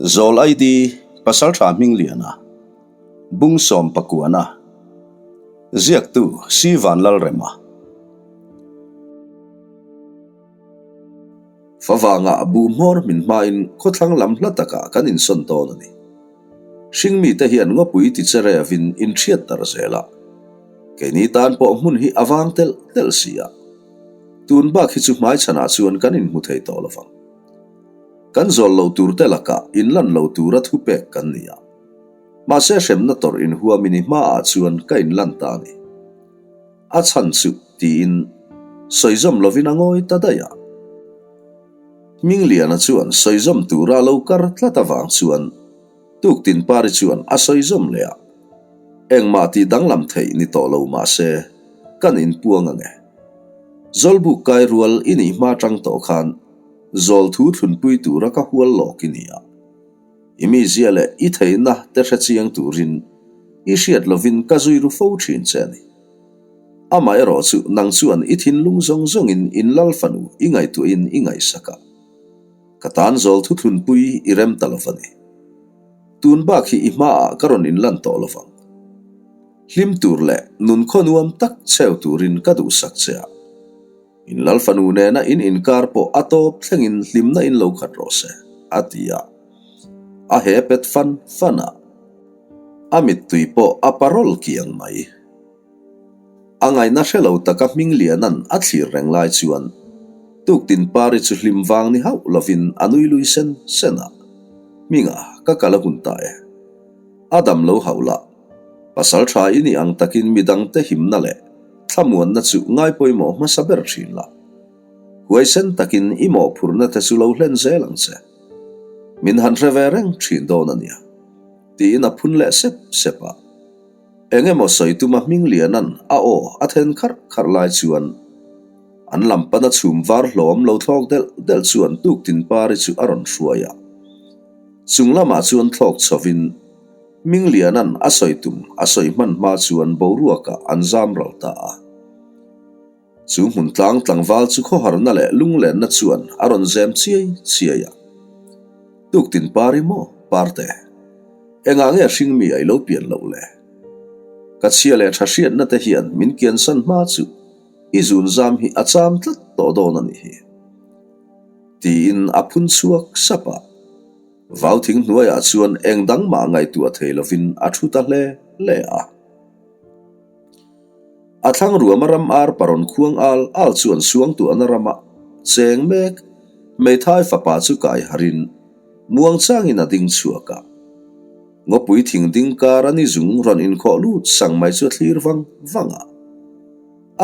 Zawl ID Pasaltha Hmingliana, Bungsawm Pakuana, Ziaktu Si Vanlalrema. Favangah buh hmawr hmin hmain khawthlang lam hla takah kan insawn dawn a ni. Hringmite hian ngawpui ti che revin inhriat dar zel a. Keini tan pawh hmun hi a vang telh telh si a. Tun bak hi chu hmaichhanah chuan kan inhmu thei tawh lovang. Kan zawl lo tur te lakah inlan lo tura thupek kan ni a. Mahse hremna tawrh inhuamin i hmaah chuan ka inlan ta a ni. A chhan chu tiin sawizawm lovin a ngawi ta daih a. Hmingliana chuan sawizawm tura lo kar tlat avang chuan Tuktin Pari chuan a sawizawm leh a. Engmah tih danglam theih ni tawh lo mahse kan inpuang ange. Zawlbuk kai rual i nih hma tang tawh khan Zawl thu thlunpui tura ka hual lawk i ni a. I mizia leh i theihna te hre chiang turin i hriat lovin ka zui ru fo thin che a ni. Amaherawh chu nang chuan i thinlung zawng zawngin in lal fanu i ngaihtuahin i ngaihsak a. Ka tan zawl thu thlunpui i rem ta lo va ni. Tun bak hi i hmaah ka rawn inlan tawh lo vang. Hlim tur leh nun khawnuam tak cheu turin ka duhsak che a. In lal fanu nena in inkar pawh a tawp thlengin hlimna in lo khat rawh se, a ti a. A he pet fan fan a, a mittui pawh a parawl kiang mai. A ngaihna hre lo taka Hmingliana'n a thlir reng lai chuan Tuktin Pari chu hlim vang ni hauh lovin a nui lui sen sen a, Hminga, ka kal a hun ta e. A dam lo hauh lah. Pasal tha i nih ang takin midangte himna leh thlamuanna chu ngai pawimawh hmasa ber thin la. Huaisen takin i mawhphurhna te chu lo hlen zel ang che. Min han hre ve reng thin dawn a nia, tiin a phun leh sep sep a. Eng emaw sawi tuma Hmingliana'n a aw a then kharh kharh lai chuan an lam pana chhum var hlawm lo thlawk delh delh chuan Tuktin Pari chu a rawn hruai a. Chung lamah chuan thlawk chhovin Hmingliana'n a sawi tum a sawi hman hma chuan boruakah an zam ral ta a. Chu hmun tlang tlangval chu khawharna leh lunglenna chuan a rawn zem chiai chiai a. Tuktin par i maw, Parte? Engah nge hringmi a i lo pian loh le? Ka chhia leh tha hriatna te hian min kiansan hma chu i zunzam hi a cham tlat tawh dawn a nih hi. Tiin a phun chhuak sap a. Vau thing hnuaiah chuan eng dang mah ngaihtuah thei lovin a thu ta hle hle a. A thlang ruama ram ar parawn khuang al al chuan suangtuahna rama cheng mek hmeithai fapa chu kai harin muang changin a ding chhuak a. Ngawpui thing ding kar a ni zung rawn inkhawh lut sang mai chu a thlir vang vang a.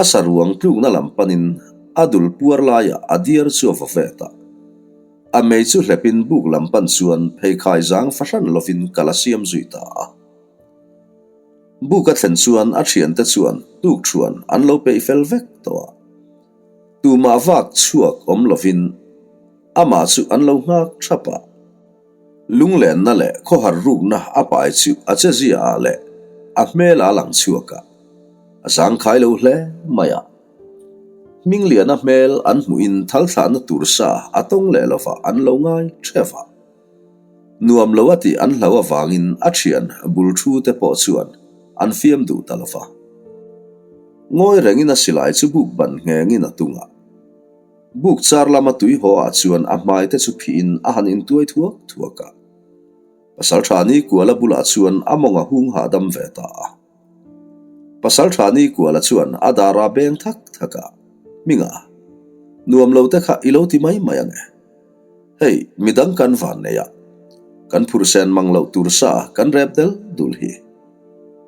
A saruang tlukna lam panin a dul puar laiah a diar chu a va vet a. A mei chu hlepin buk lam pan chuan pheikhai zang fahran lovin kal a siam zui ta a. Buk a thlen chuan a thiante chuan tuk thuan an lo peih fel vek tawh a. Tumah vak chhuak awm lovin amah chu an lo nghak thap a. Lunglenna leh khawhar rukna a pai chu a che zia ah leh a hmel ah lang chhuak a. A zangkhai lo hle mai a. Hmingliana hmel an hmuhin thal thlahna tur sa a tawng leh lova an lo ngai theuh a. Nuam lo a tih an hlau avangin a thian bul thu te pawh chuan an fiam duh ta lova. Ngawi rengin a silai chu buk ban nghengin a tung a. Buk char lama tui haw ah chuan a hmai te chu phihin a han intuai thuak thuak a. Pasaltha ni kuala bulah chuan a mawng a hung hahdam ve ta a. Pasal tha ni kuala chuan a dar a beng thak thak a, Hminga, nuam lo te kha i lo ti mai mai ange. Hei, midang kan van nei a, kan phur sen mang loh tur sa kan rep del dul hi.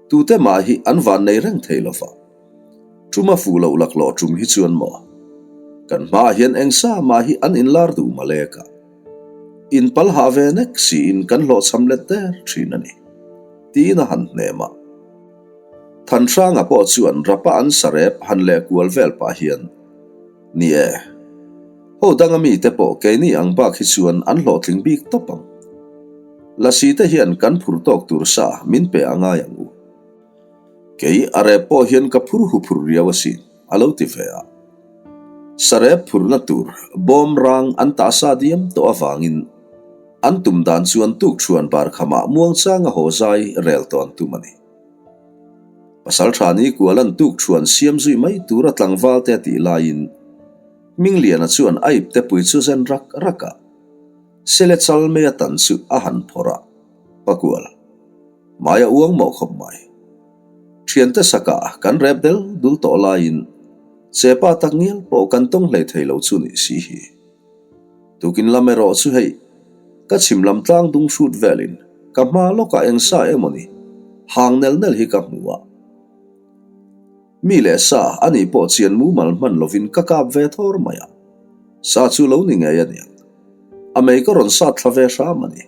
Tute mah hi an van nei reng thei lo va. Ṭuma fuh loh laklawh ṭum hi chuan maw? Kan hmaah hian eng sa mah hi an inlar duh malek a. Inpal hah ve nek siin kan hlawhchham let der ṭhin a ni. Tiin a han hnem a. Thanhranga pawh chuan rapa an sarep han leh kual vel pah hian, Ni e, ho danga mite pawh keini ang bak hi chuan an hlawhtling bik tawp ang. Lasi te hian kan phur tawk tur sa min pe a ngai ang u. Kei a rep pawh hian ka phur hu phur riau asin, a lo ti ve a. Sarep phurna tur bawm rang an tah sa diam tawh avangin. An tum dan chuan tukṭhuan bar khamah muangchanga haw zai rel tawh an tum a ni. Pasalṭha Nikuala'n tukṭhuan siam zui mai tura tlangval te a tih laiin Hmingliana chuan a iptepui chu zen rak rak a, Sele chal mai a tan chu a han phawrh a, Pakual, hmai a uang mawh khawp mai. Thiante sakah kan rep del dul tawh laiin chepa tak ngial pawh kan tawng hlei thei lo chu nih si hi. Tukin lam erawh chu hei, ka chhim lam tlang dung hrut velin ka hma lawkah eng sa emawni hang nel nel hi ka hmu a. Mi leh sa a nih pawh chian mumal hman lovin ka kap ve thawr mai a, sa chu lo ni ngei a niang. A mei ka rawn sat thla ve hram a ni.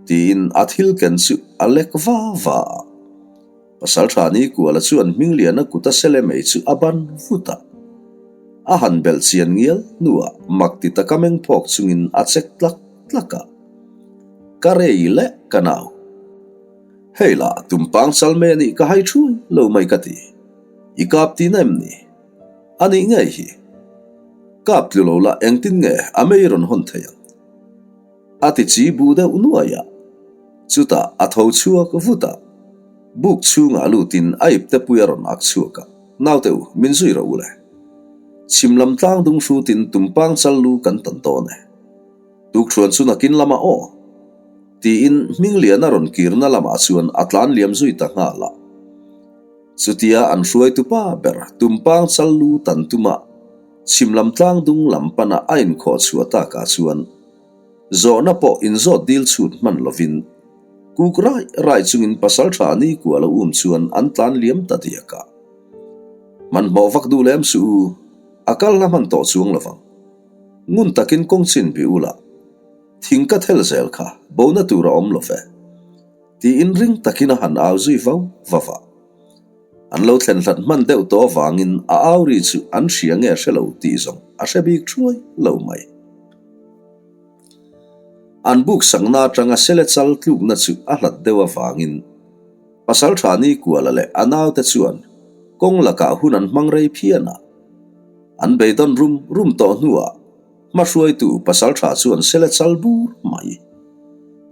Tiin a thil ken chu a lek va va a. Pasalṭha Nikuala chuan Hmingliana kut a sele mai chu a ban vut a. A han belh chian ngial hnuah mak ti taka meng phawk chungin a chek tlak tlak a. Ka rei leh ka nau. Hei lah tumpang chal mai a nih ka hai ṭhui lo mai ka ti. I kap tihna em ni? A nih ngei hi. Kap tlu lo la engtin nge a mei rawn hawn thei ang? A ti chi bu deuh nuai a, chutah a tho chhuak vut a, buk chhungah lutin a ipte pui a rawn ak chhuak a, Naute u, min zui rawh u le. Chhim lam tlang dung hrutin tumpang chal lu kan tan dawn e. Tukṭhuan chu nakin lamah aw. Tiin Hmingliana rawn kirna lamah chuan a tlan liam zui ta nghal a. Chutia an hruaitu pa ber tumpang chal lu tan tuma chhim lam tlang dung lam pana a inkhawh chhuah takah chuan Zawhna pawh inzawt dil chhut hman lovin kuk rai rai chungin pasaltha ni kual a um chuan an tlan liam ta diak a. Hmanhmawh vak duh lem suh u, a kal hla hman tawh chuang lovang. Ngun takin kawng chin bih ula, thing ka thel zel kha bona tur a awm lo ve. Tiin ring takin a han au zui vau vau a. An lo thlen hlat hman deuh tawh avangin a au ri chu an hria nge hre lo tih zawng a hre bik thuai lo mai. An buk sakna atanga sele chal tlukna chu a hlat deuh avangin Pasaltha Nikuala leh a naute chuan kawng lakah hun an hmang rei phian a. An beidawn rum rum tawh hnuah hmahruaitu Pasaltha chuan sele chal bur mai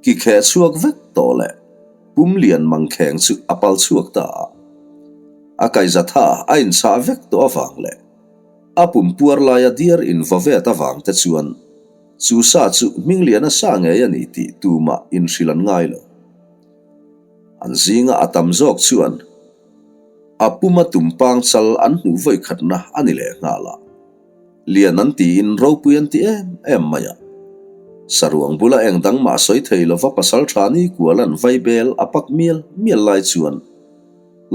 ki kheh chhuak vek tawh leh pum lian mangkheng chu a pal chhuak ta a. A kaihzatha a inchhah vek tawh avang leh A pum puar laia diar invavet avang te chuan chu sa chu Hmingliana sa ngei a ni tih tumah inhrilh an ngai lo. An zinga a tam zawk chuan a puma tumpang chal an hmuh vawikhatna a ni leh nghal a, lian an tiin ropui an ti em em mai a. Saruang bula eng dang mah sawi thei lova pasaltha ni kualan vaibel a pak mial mial lai chuan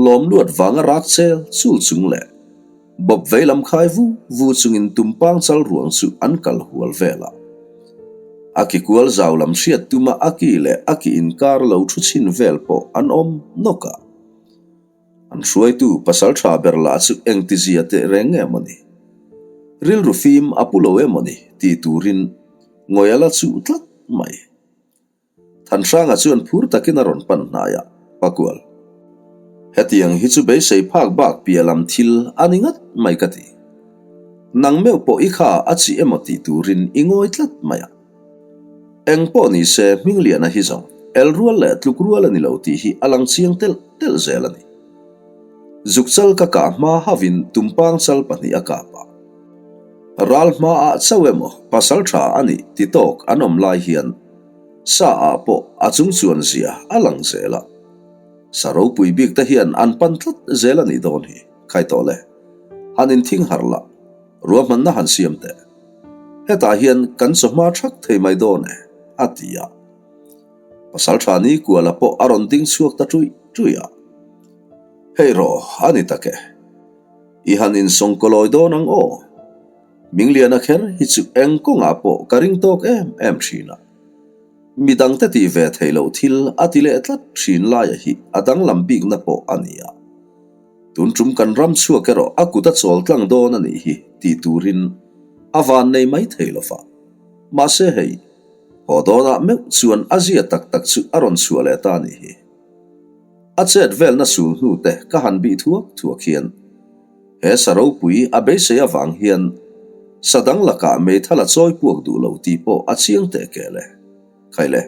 lawm luat vanga rak chel chul chung leh Bawp vei lam khai vu vu chungin tumpang chal ruang chu an kal hual vel a. A ki kual zau lam hriat tuma a ki leh a ki inkar lo thu chhin vel pawh an awm nawk a. An hruaitu pasal tha ber lah chu engtizia teh reng nge mawni? Rilru fim a pu lo em mawni tih turin ngawi a la chuh tlat mai. Thanhranga chuan phur takin a rawn pan hnai a, Pakual. Hetiang hi chu beisei phak bak piah lam thil a ni ngat mai ka ti. Nang meuh pawh i kha a chi emaw tih turin i ngawi tlat mai a. Eng pawh ni se Hmingliana hi zawng el rual leh tluk rual a ni lo tih hi a lang chiang telh telh zel a ni. Zuk chal ka kah hma hauhin tumpang chal pahnih a kap a. Ral hmaah chauh emaw pasal tha a nih ti tawk an awm lai hian Sa ah pawh a chung chuan zia a lang zel a. Sa ropui bik te hian an pan tlat zel a nih dawn hi, khai tawh le. Han inthing harh la, ruahmanna han siam teh. Hetah hian kan chawhma thak thei mai dawn e, a ti a. Pasaltha Nikuala pawh a rawn ding chhuak ta ṭuih ṭuih a. Hei rawh, a ni tak e. I han insawngkawlawi dawn ang aw. Mingliana kher hi chu eng kawngah pawh ka ring tawk em em thin a. Mi dangte tih ve theih loh thil a ti leh tlat thin laia hi a danglam bikna pawh a ni a. Tun tum kan ram chhuak erawh a kut a chawl tlang dawn a nih hi tih turin a van nei mai thei lo va. Mahse hei, haw dawnah meuh chuan a zia tak tak chu a rawn chhuah leh ta a nih hi. A chet velna sul hnute ka han bih thuak thuak hian He sa ropui a beisei avang hian sa dang lakah meithal a chawi puak duh lo tih pawh a chiang teh kel e. Khai le,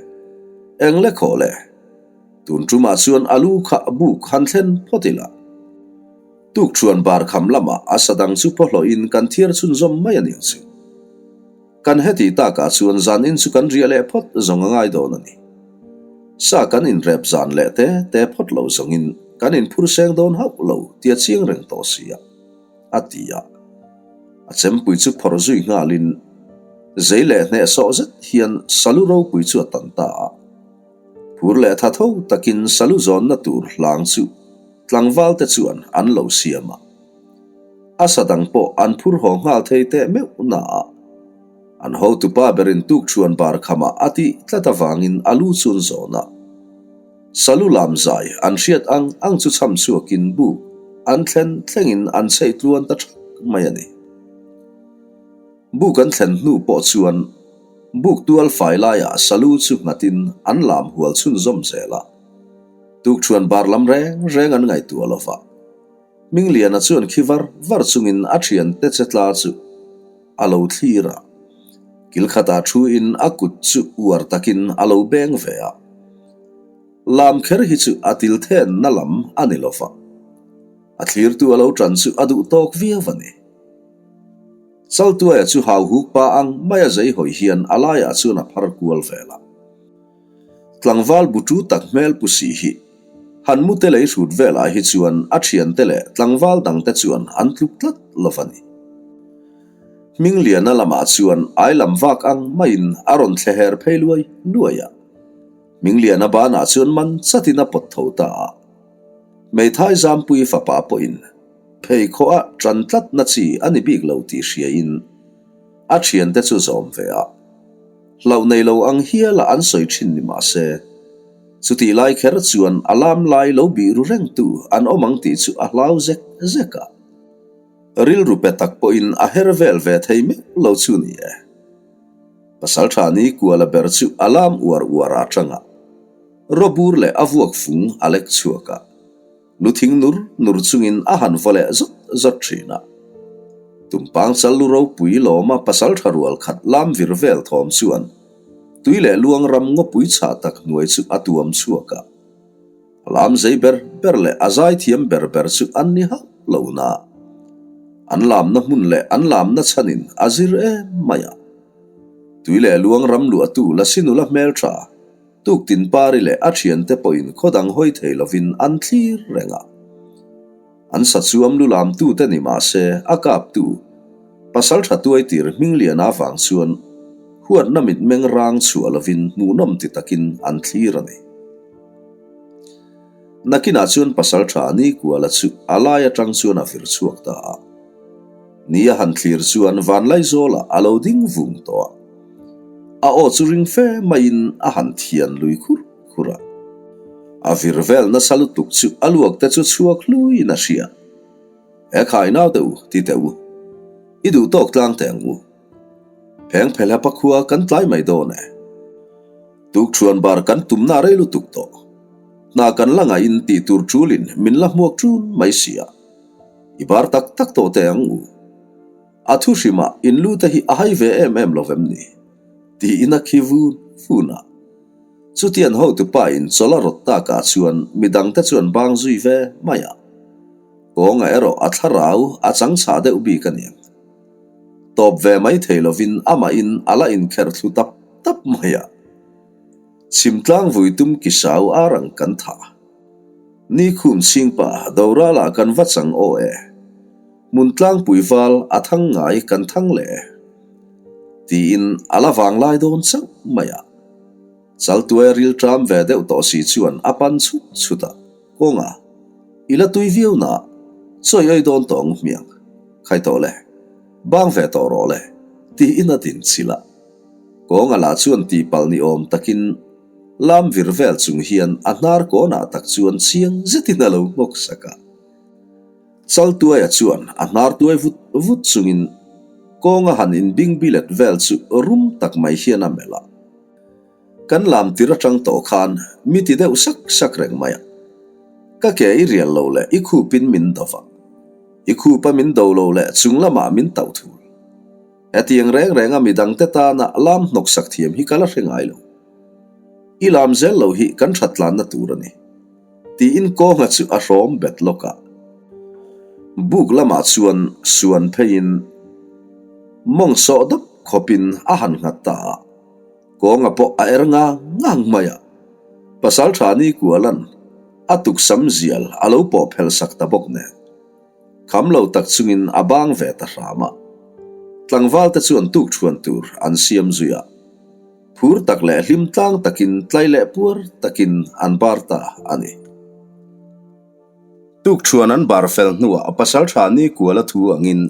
eng le khawh le? Tun tumah chuan a lu kha buk han thlen phawt ila. Tukṭhuan bar kham lamah a sa dang chu pawhlawhin kan thiar chhunzawm mai a nih chu. Kan heti takah chuan zanin chu kan riah leh phawt zawng a ngai dawn a ni. Sa kan inrep zan leh te te phawt lo zawngin kan inphur seng dawn hauh lo tia chiang reng tawh si a, a ti a. A chempui chu phawrh zui nghalin zei leh hnehsawh zet hian salu ropui chu a tan ta a. Phur leh tha tho takin salu zawnna tur hlang chu tlangval te chuan an lo siam a. A sa dang pawh an phur haw nghal thei teh meuh na a. An hotupa berin tukṭhuan bar khamah a tih tlat avangin a lu chun zawn a. Salu lam zai an hriat ang ang chu chham chhuakin buk an thlen thlengin an chheih tluan ta ṭhak mai a ni. Buk an thlen hnu pawh chuan buk tual fai laiah salu chu nghatin an lam hual chhunzawm zel a. Tukṭhuan bar lam reng reng an ngaihtuah lo va. Hmingliana chuan khi var var chungin a thiante che tla chu a lo thlir a, kil khatah thuin a kut chu uar takin a lo beng ve a. Lam kher hi chu a til thenna lam a ni lo va, a thlirtu a lo tan chu a duh tawk viau a ni. Chaltuaia chu hauhuk pa ang maia zei hawi hian a laiah chuan a phar kual vel a. Tlangval butu tak hmel pu si hi han mute lei hrut velah hi chuan a thiante leh tlangval dangte chuan an tluk tlat lo va ni. Hmingliana lamah chuan ai lam vak ang maiin a rawn thle her phei luai luai a. Hmingliana banah chuan man chatin a pawt tho ta a. Hmeithai Zampui fapa pawhin pheikhawh a tan tlatna chi a ni bik lo tih hriain a thiante chu zawm ve a. Hlauh nei lo ang hiala an sawi thin ni mah se, chutih lai kher chuan a lam lai lo bih ru rengtu an awm ang tih chu a hlau zek zek a. Rilru pe tak pawhin a her vel ve thei meuh lo chu ni e. Pasaltha ni kuala ber chu a lam uar uar a tang a, rawbur leh a vuak fung a lek chhuak a. Lu thing nur nur chungin a han vaw leh zawt zawt thin a. Tumpang chal lu ropui lawma pasal tha rual khat lam vir vel thawm chuan tui leh luang ram ngawpui chhah tak hnuai chu a tuam chhuak a. A lam zei ber ber leh a zai thiam ber ber chu an ni hauh lo na. An lamna hmun leh an lamna chhanin a zir em mai a. Tui leh luang ram luahtu Lasi nula hmeltha Tuktin Pari leh a thiante pawhin khaw dang hawi thei lovin an thlir reng a. An sa chuam lu lamtute ni mah se a kaptu pasal tha tuai tir Hmingliana avang chuan huatna mitmeng rang chhuah lovin hmuhnawm ti takin an thlir a ni. Nakinah chuan pasal tha Nikuala chu a lai atang chuan a vir chhuak ta a. Ni a han thlir chuan Vanlaizawlah a lo ding vung tawh a. A aw chu ring fe maiin a han thian lui khur khur a. A vir vel nasa lutuk chu a luak te chu chhuak hluiin a hria. He khai nau teh u, ti teh u. I duh tawk tlang teh ang u. Pheng phelhapa khua kan tlai mai dawn e. Tukṭhuan bar kan tumna rei lutuk tawh. Hna kan la ngaihin tih tur ṭulin min la hmuak ṭun mai si a. I bar tak tak tawh teh ang u. A thu hrimah in lu te hi a hai ve em em lo vem ni? Tiin a khi vun vun a. Chutian hotupa in chawlh a rawt takah chuan midang te chuan bang zui ve mai a. Kawnga erawh a thlarau a chang chhah deuh bik a niang. Tawp ve mai thei lovin amahin a la inkherh thlu tap tap mai a. Chhimtlang vui tum kisau ar ang kan thah. Ni khum chhingpa Doralah kan va chang aw e. Hmun tlangpui val a thang ngai kan thang leh e. Tiin a la vang lai dawn chauh mai a. Chaltuai ril ṭam ve deuh tawh si chuan a pan chhut chhut a, Kawnga, i la tui viau na, chawi ei dawn tawh ang hmiang, khai tawh le, bang ve tawh rawh le, tiin a din chilh a. Kawnga lah chuan tihpalh ni awm takin lam vir vel chung hian a hnar kawnah tak chuan chiang zetin a lo nghawk sak a. Chaltuaia chuan a hnar tuai vut vut chungin kawnga han inbing bilet vel chu rum tak mai hian a melh a. Kan lam tir atang tawh khan mi ti deuh sak sak reng mai a. Ka ke i rial lo leh i khupin min do va. I khupa min do lo leh chung lamah min tauh thul. Hetiang reng renga midangte tana lam hnawksak thiam hi ka la hre ngai lo. I lam zel lo hi kan that tlanna tur a ni. Tiin kawnga chu a hrawm bet lawk a. Buk lamah chuan suan pheiin mawng sawh dawp khawpin a han nghat ta a. Kawnga pawh a er ngang ngang mai a. Pasaltha Nikualan a tuksam zial a lo pawh phelh sak ta bawk nen. Kham lo tak chungin a bang ve ta hram a. Tlangval te chuan tukṭhuan tur an siam zui a. Phur tak leh hlim tlang takin tlai leh puar takin an bar ta a ni. Tukṭhuan an bar fel hnuah Pasalṭha Nikuala thu angin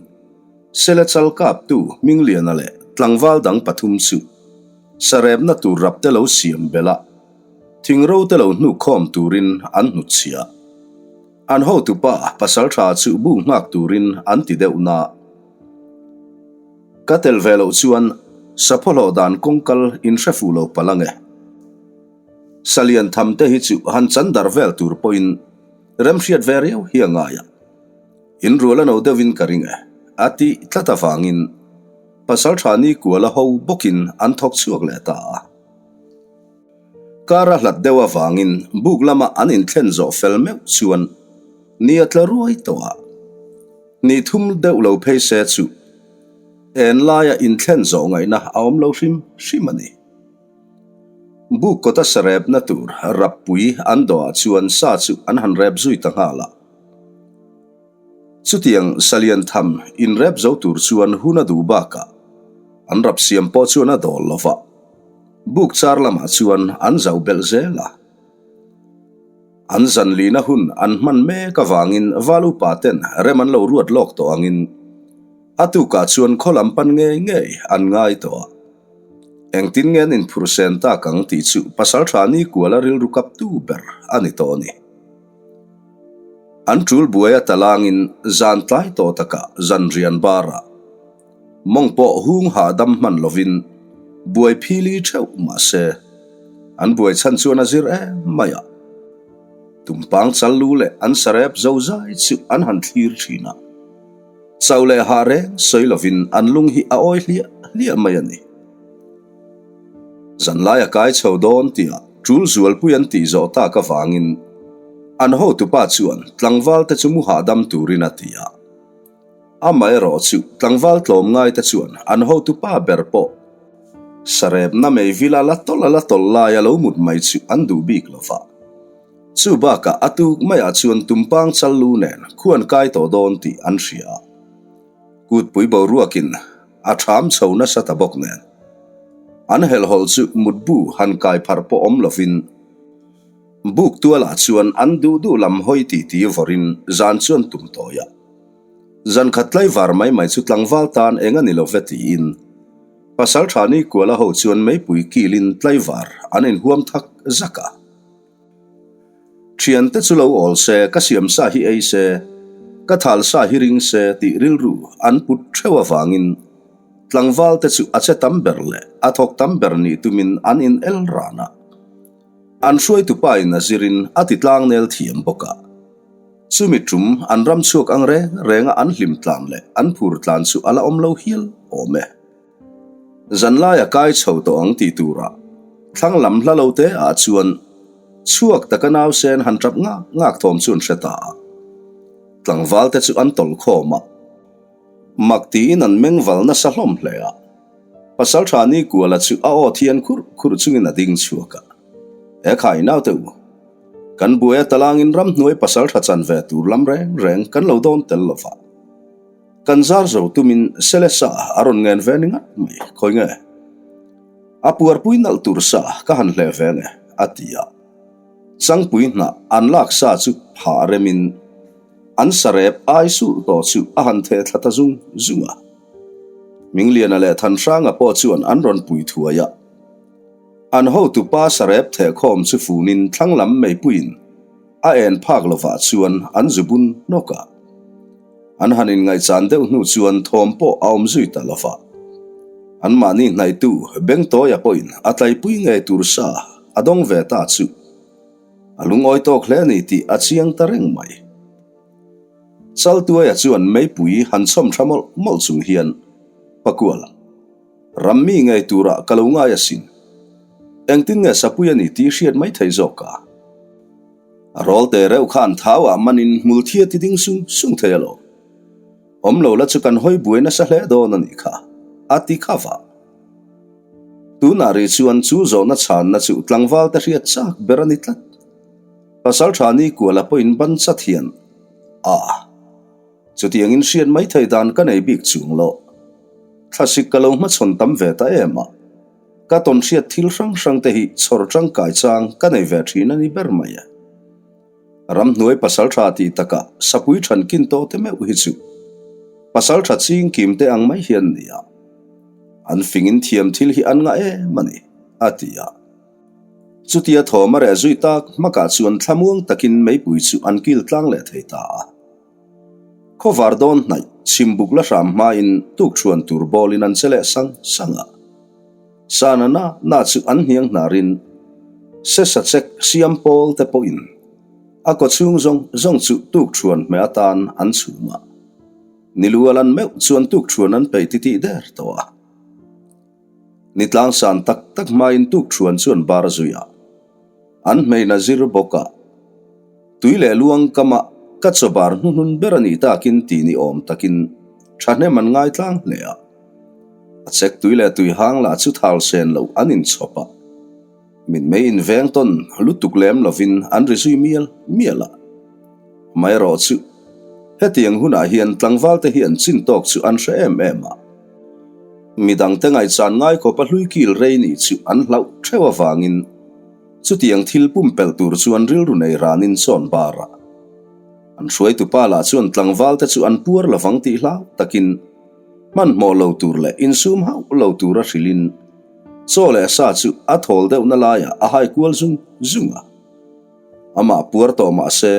Sele chal kaptu Hmingliana leh tlangval dang pathum chu sarepna tur rapte lo siam belh a, thingro te lo hnukkhawm turin an hnutchhiah. An hotupa Pasalṭha chu bu nghak turin an ti deuh na. Ka tel ve loh chuan saphaw hlawh dan kawngkal in hre fuh lo palh ange. Salian tham te hi chu han chan dar vel tur pawhin remhriat ve riau hi a ngai a. In rual a no deuhin ka ring e, a tih tlat avangin Pasalṭha Nikuala ho bawkin an thawk chhuak leh ta a. Kar a hlat deuh avangin buk lama an inthlen zawh fel meuh chuan ni a tla ruai tawh a. Ni thum deuh lo phei se chu en laia inthlen zawh ngaihna a awm lo hrim hrim a ni. Buk kawta sarepna tur rappui an dawhah chuan sa chu an han rep zui ta nghal a. Chutiang salian tham inrep zo tur chuan hun a duh bakah an rap siam pawh chuan a dawl lo va. Buk char lamah chuan an zau belh zel a. An zan lina hun an hman mek avangin val upa ten rem an lo ruat lawk tawh angin a tukah chuan khaw lam pan ngei ngei an ngai tawh a. Engtin nge an inphurh sen tak ang tih chu Pasaltha Nikuala rilru kaptu ber a ni tawh a ni. An tul buai a talangin zan tlai tawh takah zan rian barah Mawng pawh hung hahdam hman lovin buai phili theuh mah se, an buai chhan chuan a zir em mai a. Tumpang chal lu leh an sarep zo zai chu an han thlir thin a. Chau leh hah reng sawi lovin an lung hi a awi hliah hliah mai a ni. Zanlai a kai chho dawn tihah tul zualpui an tih zawh tak avangin an hotupa chuan tlangval te chu mu hahdam turin a ti a. Amaherawh chu tlangval tlawmngai te chuan an hotupa ber pawh sarepna mei vila la tawlh a la tawlh lai a lo mut mai chu an duh bik lo va. Chu bakah a tuk maiah chuan tumpang chal lu nen khuan kai tawh dawn tih an hria a. Kutpui boruakin a ṭham chho nasa ta bawk nen an helhhawlh chu mutbu han kai pharh pawh awm lovin buk tualah chuan an duh duh lam hawi titi vawrin zan chuan tum tawi a. Zan khat tlaivar mai mai chu tlangval tan eng a ni lo ve tiin Pasal tha ni kuala ho chuan meipui kilin tlaivar an inhuam thak zak a. Thiante chu lo awl se, ka siam sa hi ei se, ka thal sa hi ring se tih rilru an put theuh avangin tlangval te chu a che tam ber leh a thawk tam ber nih tumin an in el ran a. An hruaitupa in a zirin a ti tlangnel thiam bawk a. Chumi tum an ram chhuak ang reng renga an hlim tlan leh an phur tlan chu a la awm lo hial awm e. Zanlai a kai chho tawh ang tih turah thlang lam hla lo te ah chuan chhuak taka nausen han tap ngak ngak thawm chu an hre ta a. Tlangval te chu an tawlh khawm a. Mak tiin an meng val nasa hlawm hle a. Pasaltha Nikuala chu a aw thian khurh khurh chungin a ding chhuak a. He khai naute u. Kan buai a talangin ramhnuai pasal tha chan ve tur lam reng reng kan lo dawn tel lo va. Kan zar zo tumin sele sa a rawn ngen ve ni ngat mai, khawi nge? A puarpui nalh tur sa ka han hleh ve nge, a ti a. Changpui hnah an lak sa chu phah remin an sarep ai sulh tawh chu a han theh thla ta zung zung a. Mingliana leh Thanhranga pawh chuan an rawn pui thuai a. An hotupa sarep thehkhawm chu funin thlang lam meipuiin a en phak lovah chuan an zu bun hnawk a. An han inngaihchan deuh hnu chuan thawm pawh a awm zui ta lova. Anmahni hnaihtu Bengtawia pawhin a tlaipui ngei tur sa a dawng ve ta chu a lungawi tawk hle a ni tih a chiang ta reng mai. Chaltuaia chuan meipui han chhawm tha mawlh mawlh chung hian Pakuala. Ram mi ngei turah ka lo ngai asin. Engtin nge sapui a ni tih hriat mai thei zawk a? A rawl te reuh khan thau ah manin hmul thi a ti ding sung sung thei alawm. Awm lo la chu kan hawi buai nasa hle dawn a nih kha, a ti kha vah. Tunah rih chuan chu zawhna chhanna chu tlangval te hriat chak ber a ni tlat. Pasaltha Nikuala pawhin ban chat hian, A. Chutiangin hriat mai thei dan ka nei bik chung lo. Thlasik ka lo hmachhawn tam ve ta em a. Ka tawn hriat thil hrang hrang te hi chhawr tangkai chang ka nei ve thin a ni ber mai e. Ramhnuai pasaltha tih takah sapui than kin tawh te meuh hi chu pasaltha ching kim te ang mai hian ni a. An fingin thiam thil hi an ngah em a ni, a ti a. Chutia thawm a reh zui tak hmakah chuan thlamuang takin meipui chu an kil tlang leh thei ta a. Khawvar dawn hnaih chhimbuk la hram hmain tukṭhuan tur bawlin an che leh sang sang a. Sana na na chu an hniang hnarin sesa chek siam pawl te pawhin a kawchhung zawng zawng chu tukṭhuan hmeh atan an chhum a. Nilu a lan meuh chuan tukṭhuan an peih titih der tawh a. Ni tlangsan tak tak hmain tukṭhuan chu an bar zui a. An hmeina zir bawk a. Tui leh luang kama ka chaw bar hnuhnun ber a nih takin ti ni awm takin thahnem an ngai tlang hle a. A chek tui leh tui hang lah chu thal sen loh an inchhawp a. Mitmei inveng tawn lutuk lem lovin an ri zui mial mial a. Amaherawh chu hetiang hunah hian tlangval te hi an chin tawk chu an hre em em a. Midangte ngaihchan ngai khawpa hlui kil rei nih chu an hlauh theuh avangin Chutiang thil pumpelh tur chuan rilru nei ranin chawn bar a. An hruaitupa lah chuan tlangval te chu an puar lovang tih hlau takin hmanhmawh lo tur leh insum hauh lo tura hrilhin chaw leh sa chu a thawl deuhna laiah a hai kual zung zung a. Amah puar tawh mah se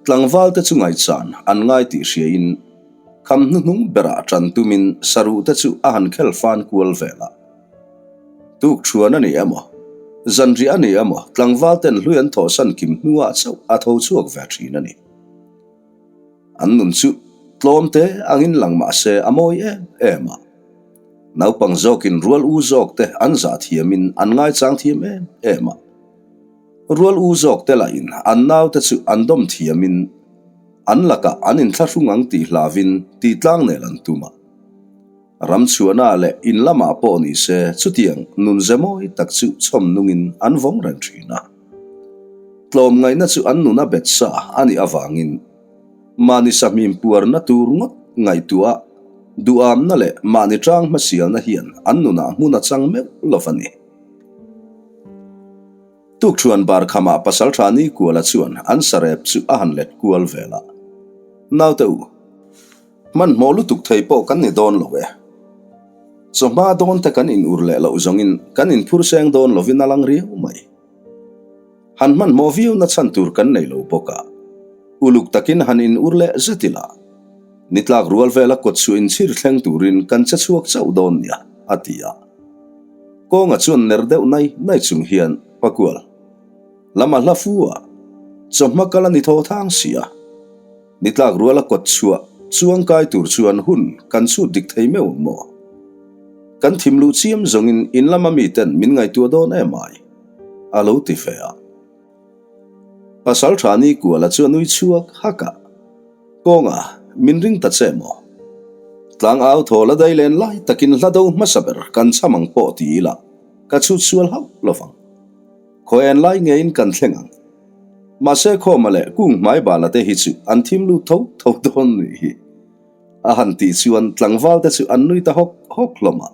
tlangval te chu ngaihchan an ngai tih hriain kham hnuhnung berah ṭan tumin saruh te chu a han khel fan kual vel a. Tuk thuan a ni emaw, zanriah a ni emaw, tlangval ten hlui an thawhsan kim hnuah chauh a tho chhuak ve thin a ni. An nun chu tlawm te angin lang mah se a mawi em em a. Naupang zawkin rual u zawk te an zah thiamin an ngaichang thiam em em a. Rual u zawk te lahin an naute chu an dawm thiamin an lakah an inthlahrung ang tih hlavin tih tlangnel an tum a. Ram chhuahna leh in lamah pawh ni se chutiang nun ze mawi tak chu chhawm nungin an vawng reng thin a. Tlawmngaihna chu an nun a bet sa a nih avangin mahni sahmim puarna tur ngawt ngaihtuah duhamna leh mahni tang hmasialna hian an nunah hmun a chang meuh lo va ni. Tukṭhuan bar khamah Pasalṭha Nikuala chuan an sarep chu a han let kual vel a. Naute u. Hmanhmawh lutuk thei pawh kan ni dawn lo e. Chawhma dawn te kan in ur leh loh zawngin kan in phur seng dawn lovin a lang riau mai. Han hmanhmawh viau na chhan tur kan nei lo bawk a, uluk takin han in ur leh zet ila, ni tlak rual vela kawt chhuah inchhir thleng turin kan che chhuak chauh dawn nia, a ti a. Kawnga chuan ner deuh nai nai chung hian Pakual lam a hla fu a, chawhma kal a ni thaw thang si a. Ni tlak ruala kawt chhuah chuang kai tur chuan hun kan chhut dik thei meuh ang maw? Kan thim luh chiam zawngin in lama miten min ngaihtuah dawn em ai? A lo ti ve a. Pasal tha ni kuala chu a nui chhuak hak a. Kawnga, min ring ta che maw? Tlang au thaw la dai len lai takin hla do hmasa ber kan cham ang pawh ti ila ka chhut sual hauh lovang. Khawi en lai ngeiin kan thleng ang. Mahse Khawma leh Kung Hmaibala te hi chu an thim lut tho tho dawn nih hi. A han tih chuan tlangval te chu an nui ta hawk hawk hlawm a.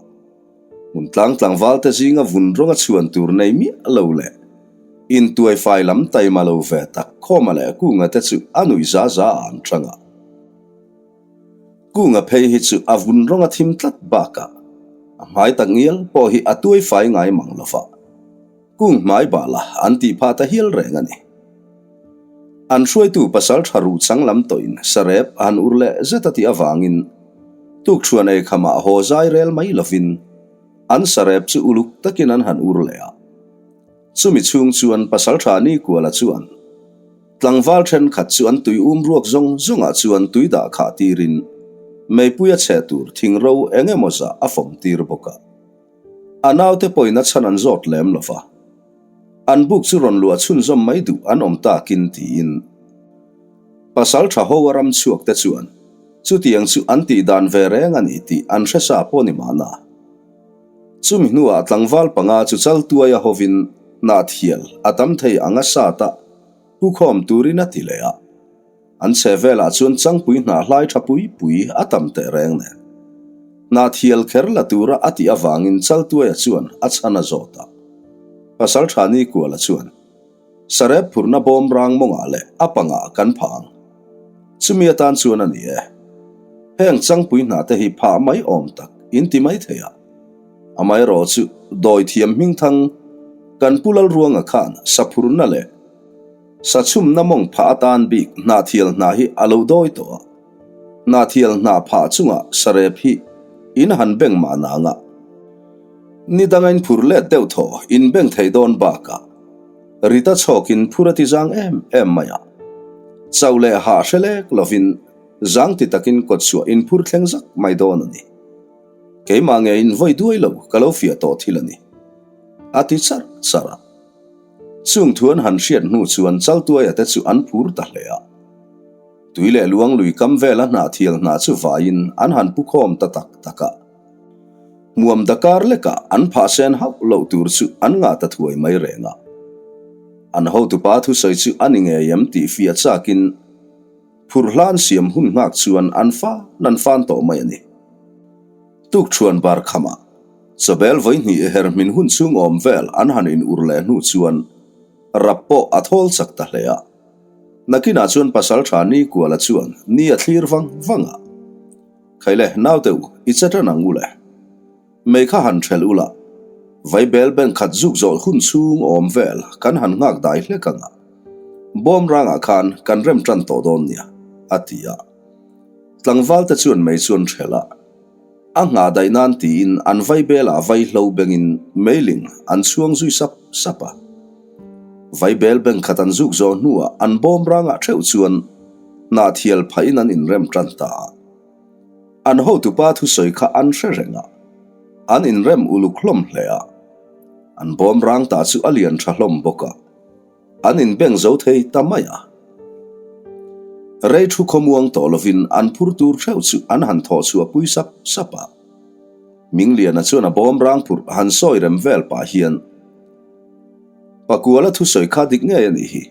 Hmun tlang tlangval te zinga vun rawnga chhuan tur nei miah lo leh intuai fai lam taima lo ve tak Khawma leh Kunga te chu a nuih za za a an chang a. Kunga phei hi chu a vun rawnga thim tlat bakah a hmai tak ngial pawh hi a tuai fai ngai mang lo va. Kung hmai bala an tih phah ta hial reng a ni. An hruaitu pasal tha ruh chang lam tawhin sarep a han ur leh zet a tih avangin tukṭhuan ei khamah haw zai rel mai lovin an sarep chu uluk takin an han ur leh a. Chumi chhung chuan pasal tha Nikuala chuan tlangval thenkhat chu an tui um ruak zawng zawngah chuan tui dah khah tirin meipui a chhe tur thingro eng emaw zah a fawm tir bawk a. A naute pawhin a chhan an zawt lem lo va. An buk chu rawn luah chhunzawm mai duh an awm takin tiin. Pasal tha ho a ram chhuak te chuan chutiang chu an tih dan ve reng a ni tih an hre sa pawh ni mahna. Chumi hnuah tlangval panga chu chaltuai a hovin hnathial a tam thei ang a sat a, pu khawm turin a ti leh a. An chhe velah chuan changpui hnah hlai tha pui pui a tam teh reng nen. Hnah thial kher la tura a tih avangin Chaltuaia chuan a chhan a zawt a. Pasal tha Nikuala chuan, Sarep phurhna bawm rang mawngah leh a pangah kan phah ang. Chumi atan chuan a ni e. Heng changpui hnah te hi phah mai awm tak in ti mai thei a. Amaherawhchu dawithiam hmingthang kan Pu Lalruanga khan saphurhna leh Sachhumna mawng phah atan bik hnahthial hna hi a lo dawi tawh a. Hnahthial hna phah chungah sarep hi in han beng mah nang a. Ni danga in phur let deuh thaw in beng thei dawn bakah Rita chhawkin phur a ti zang em em mai a. Chauh leh hah hre lek lovin zang ti takin kawtchhuah in phur thleng zak mai dawn a ni. Keimah nge in vawi duai lo ka lo fiah tawh thil a ni. A ti charh charh a. Chung thu an han hriat hnu chuan Chaltuaia te chu an phur ta hle a. Tui leh luang lui kam vela hnah thial hnah chu vaiin an han pu khawm ta tak tak a. Hmuam dakar lekah an phah sen hauh loh tur chu an ngah ta thuai mai reng a. An hotupa thusawi chu a ni ngei em tih fiah chakin phur hlan siam hun nghak chuan an fan an fan tawh mai a ni. Tukṭhuan bar khamah Chawbel vawihnih her hmin hun chhung awm vel an han in ur leh hnu chuan rap pawh a thawl chak ta hle a. Nakinah chuan pasal tha Nikuala chuan ni a thlir vang vang a. Khaile naute u, i che tan ang u le. Mei kha han ṭhelh ula, vaibel beng khat zuk zawh hun chhung awm vel kan han nghak dai hlek ang a. Bawm rangah khan kan rem tan tawh dawn nia, a ti a. Tlangval te chuan mei chu an ṭhelh a. A nghah daih nan tiin an vaibel ah vaihlo bengin meiling an chhuang zui sap sap a. Vaibel beng khat an zuk zawh hnuah an bawm rangah theuh chuan hnahthial phahin an inrem tan ta a. An hotupa thusawi kha an hre reng a, an inrem uluk hlawm hle a. An bawm rang ta chu a lian tha hlawm bawk a. An inbeng zo thei ta mai a. Rei thu khawmuang tawh lovin an phur tur theuh chu an han thawh chhuah pui sap sap a. Mingliana chuan a bawm rang phurh han sawi rem vel pah hian, Pakuala thusawi kha dik ngei a nih hi.